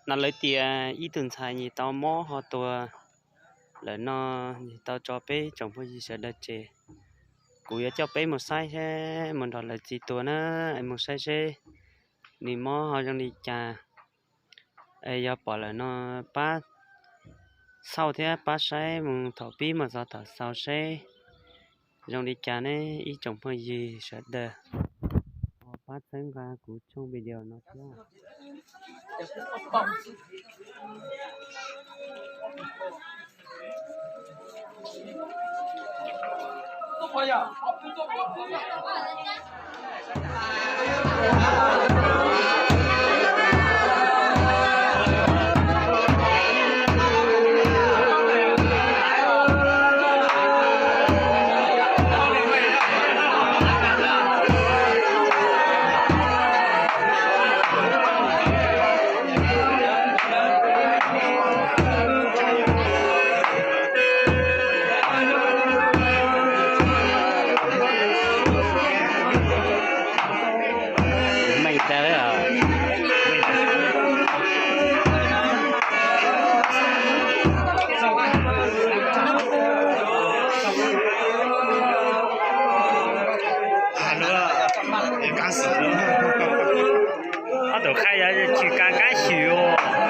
No lawv tias ib tug ntxhais nws tau mob ho tuag lawm no, nws tau tso peb tsoom phooj ywg sawv daws tseg. Kuv yuav coj peb mus saib seb mus nrog lawv txiv tuag na, es mus saib seb nws mob ho zoo li cas. Es yog pom lawm no pab xauj thiab pab saib mus thaum pib mus txog thaum xaus seb zoo li cas ne ib tsoom phooj ywg sawv daws. Pab txhawb nqa kuv tshooj video no thiab. Ob tug qhaib yog chwv kab kab xyum.